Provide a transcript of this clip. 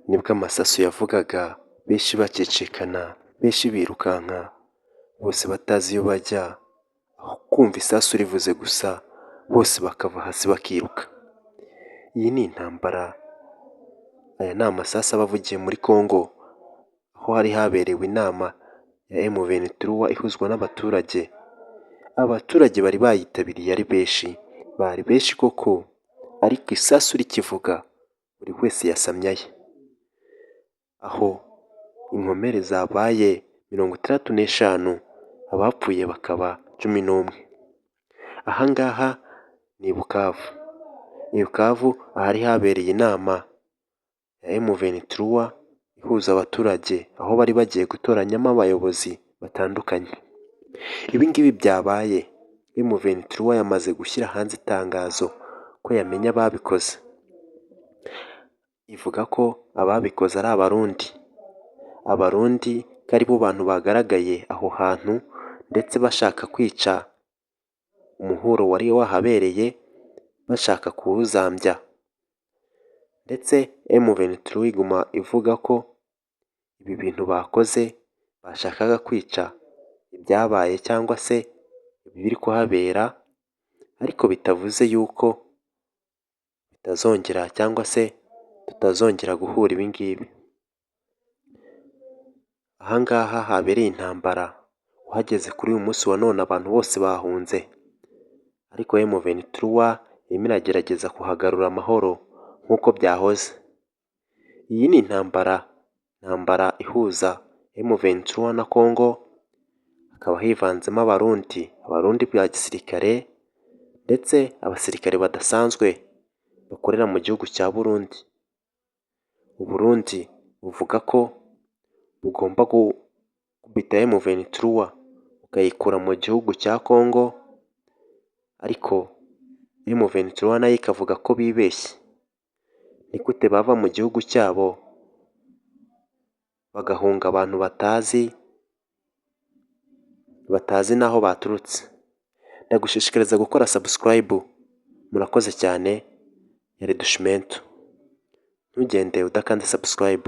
Nibwo amasasu yavugaga, benshi bacicikana, benshi birukanka, bose batazi iyo bajya, aho kumva isasu rivuze gusa bose bakava hasi bakiruka. Iyi ni intambara, aya ni amasasu aba avugiye muri Congo, aho hari haberewe inama ya M23 ihuzwa n'abaturage. Abaturage bari bayitabiriye ari benshi, bari benshi koko, ariko isasu rikivuga buri wese yasamye aye. Aho inkomere zabaye 65, abapfuye bakaba 11. Aha ngaha ni i Bukavu. I Bukavu ahari habereye inama ya M23 ihuza abaturage, aho bari bagiye gutoranyamo abayobozi batandukanye. Ibi ngibi byabaye, M23 yamaze gushyira hanze itangazo ko yamenye ababikoze. Ivuga ko ababikoze ari Abarundi. Abarundi ko aribo bantu bagaragaye aho hantu ndetse bashaka kwica umuhuro wari wahabereye, bashaka kuwuzambya. Ndetse M23 iguma ivuga ko ibi bintu bakoze bashakaga kwica ibyabaye cyangwa se ibiri kuhabera, ariko bitavuze yuko bitazongera cyangwa se tutazongera guhura ibi ngibi. Aha ngaha habereye intambara, uhageze kuri uyu munsi wa none abantu bose bahunze, ariko M23 irimo iragerageza kuhagarura amahoro nk'uko byahoze. Iyi ni intambara, intambara ihuza M23 na Congo, hakaba hivanzemo Abarundi, Abarundi bwa gisirikare ndetse abasirikare badasanzwe bakorera mu gihugu cya Burundi. Uburundi buvuga ko bugomba gukubita M23 bukayikura mu gihugu cya Congo, ariko M23 nayo ikavuga ko bibeshye. Ni gute bava mu gihugu cyabo bagahunga abantu batazi, batazi n'aho baturutse? Ndagushishikariza gukora subscribe, murakoze cyane, yari Dushimento. Ntugende udakanze subscribe.